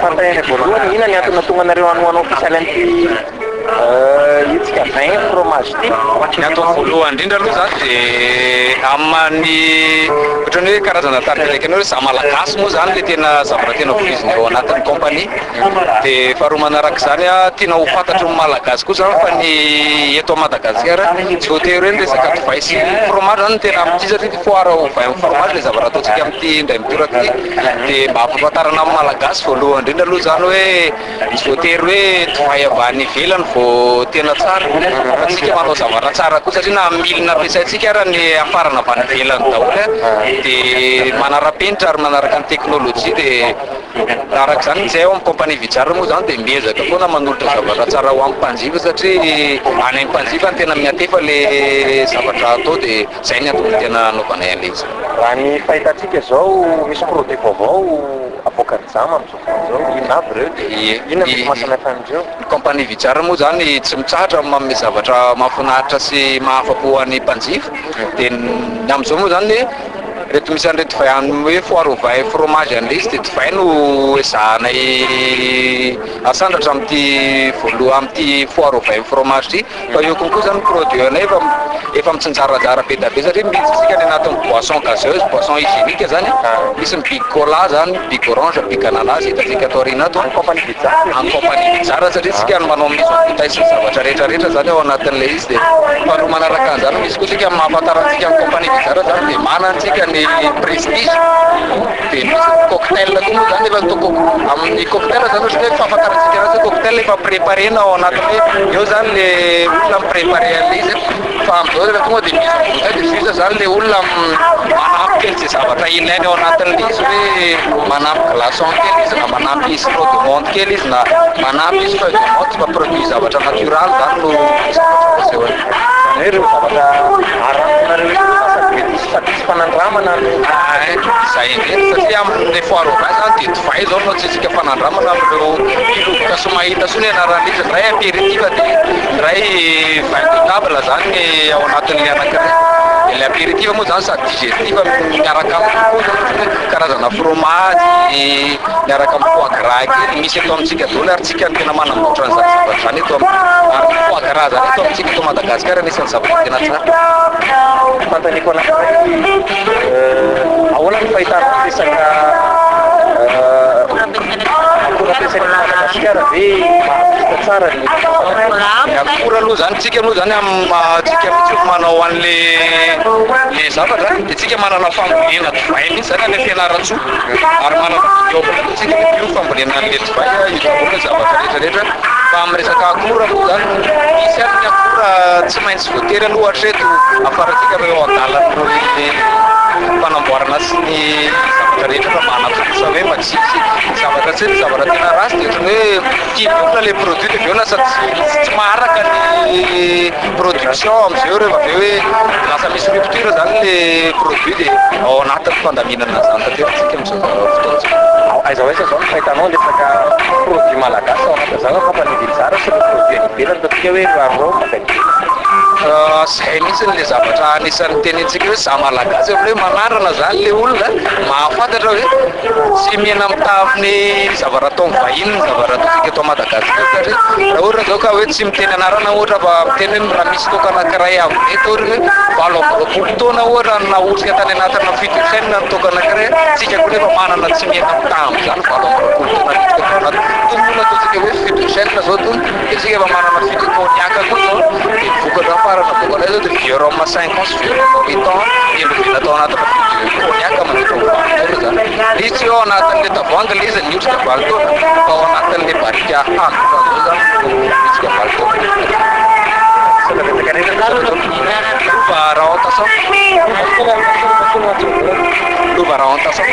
Fanontaniana voalohany, inona ny antony nahatonga anareo hanohana ofisialy an'ity hetsika vin fromage ity? Ny antony voalohany indrindra aloha izany dia amin'ny ohatran'ny hoe karazana tarika hoe za malagasy moa izany ilay tena zavatra tena voizina ao anatin'ny compagnie. Dia faharoa manaraka izany, tiana ho fantatry ny malagasy koa izany fa ny eto Madagasikara tsy voatery hoe ny resaka divay sy fromage izany no tena amin'ity satria foire au vin au fromage ilay zavatra ataontsika amin'ity indray mitoraka ity. Dia mba hampahafantarana amin'ny malagasy voalohany indrindra aloha izany hoe tsy voatery hoe divay avy any ivelany vao tena tsara fa tsika manao zavatra tsara koa satria na milina ampiasaintsika ara ny hafarana avy any ivelany daholo dia manara-penitra ary manaraka ny teknolojia dia araka izany izay ao amin'ny compagnie Vijar moa izany dia miezaka foana manolotra zavatra tsara ho an'ny mpanjifa satria any amin'ny mpanjifa no tena miantefa le zavatra atao dia izay ny antony tena anaovanay an'ilay izy. Raha ny fahitantsika izao misy produit vaovao avoakan'ny Jama amin'izao fotoana izao, inona avy ireo dia inona no mety mahasamihafa an'ireo? Ny compagnie Vijar moa izany tsy mitsahatra manome zavatra mahafinaritra sy mahafa-po an'ny mpanjifa dia ny amin'izao moa izany Reto misy an'ireto divay any hoe foire au vin et fromage any ilay izy dia divay no ezahanay asandratra amin'ity voaloha amin'ity foire au vin et fromage ity fa eo konkoa izany produit anay efa efa mitsinjaranjara be dia be satria misy isika any anatin'ny boisson gazeuse, boisson hygiénique zany, misy ny big cola zany, big orange, big ananas hitantsika ato aoriana ato, Amin'ny compagnie Vijar. Amin'ny compagnie Vijar satria isika no manao mise en bouteille sy ny zavatra rehetra rehetra zany ao anatin'ilay izy dia faharoa manaraka an'izany misy koa isika amin'ny mahafantarantsika ny compagnie Vijar zany dia manana isika ny prestige dia misy ny cocktail koa moa zany efa toko amin'ny cocktail zany ohatra hoe fahafantarantsika anazy hoe cocktail efa préparena ao anatin'ny hoe eo zany le olona mi-préparer an'ilay izy fa amin'izao rehefa tonga dia mise en bouteille dia juste zany le olona manampy kely izay zavatra ilainy ao anatin'ilay izy hoe manampy glaçon kely izy na manampy sirop de menthe kely izy na manampy izy feuille de menthe fa produit zavatra naturel zany no zavatra asehony. Izany hoe ireo zavatra arantinareo ireo fa sady mety hisy sady hisy fanandramana no. Izay indrindra satria amin'ilay foire au vin zany dia divay izao no asiantsika fanandramana amin'ireo mpiloboka sy mahita soa ny anaran'izy, ny iray apéritif dia ny iray vin de table zany ny ao anatin'ilay anankiray, dia ilay apéritif moa zany sady digestif miaraka aminy koa zany ohatra hoe karazana fromage miaraka amin'ny foie gras kely, misy eto amintsika daholo ary tsika no tena manamboatra an'izany zavatra izany eto amin'ny ary ny foie gras zany eto amintsika eto Madagasikara anisan'ny zavatra tena tsara. Fanontaniako anankiray, ahoana ny fahitanao ny resaka akora ampiasaina eto Madagasikara ve mahavita tsara ny Ny akora aloha zany, tsika aloha zany amin'ny maha tsika mihitsy no manao an'le le zavatra dia tsika manana fambolena divay mihitsy zany any Fianarantsoa ary manana vignoble koa tsika io fambolena an'le divay io daholo ny zavatra rehetra rehetra fa amin'ny resaka akora moa zany misy ary ny akora tsy maintsy voatery aloha hatreto ahafarantsika fa eo an-dalan'ny fanamboarana sy ny zavatra rehetra fa mba hanatontosa hoe mba tsy hisy zavatra tsy hoe zavatra tena ratsy dia ohatran'ny hoe tian'ny olona ilay produit dia avy eo lasa tsy maharaka ny production amin'izay eo rehefa avy eo hoe lasa misy rupture zany le produit dia ao anatin'ny fandaminana an'izany tanteraka isika amin'izao fotoana izao. Aiza ho aiza izao ny fahitanao ny resaka produit malagasy ao anatin'izany hoe compagnie Vitsara sy ireo produit any ivelany ataontsika hoe arôme avy any ivelany? Zay mihitsy le zavatra anisan'ny tenenintsika hoe za malagasy hoe manandrana zany le olona mahafantatra hoe tsy mihena mitaha amin'ny zavatra ataon'ny vahiny ny zavatra ataontsika eto Madagasikara satria raha ohatra zao ka hoe tsy miteny anarana ohatra fa miteny hoe raha misy toaka anankiray avy eto ohatra hoe 28 taona ohatra no nahotrika tany anatina fidiocène ny toaka anankiray, tsika koa nefa manana tsy mihena mitaha amin'izany 28 taona niditra tao anaty itony moa no ataontsika hoe fidiocène zao itony dia tsika efa manana fût de cognac koa zao dia ny vokatra farany avoakanay zao dia vieux rhum 5 ans sy vieux rhum 8 ans nelomena tao anatina fût de cognac mandritra ny valo taona zany. Ilay izy tsy hoe ao anatin'ilay tavoahangy ilay izy niotrika valo taona fa ao anatin'ilay barika hazo zao zany no niotrika valo taona. Lova Raontason. Lova Raontason.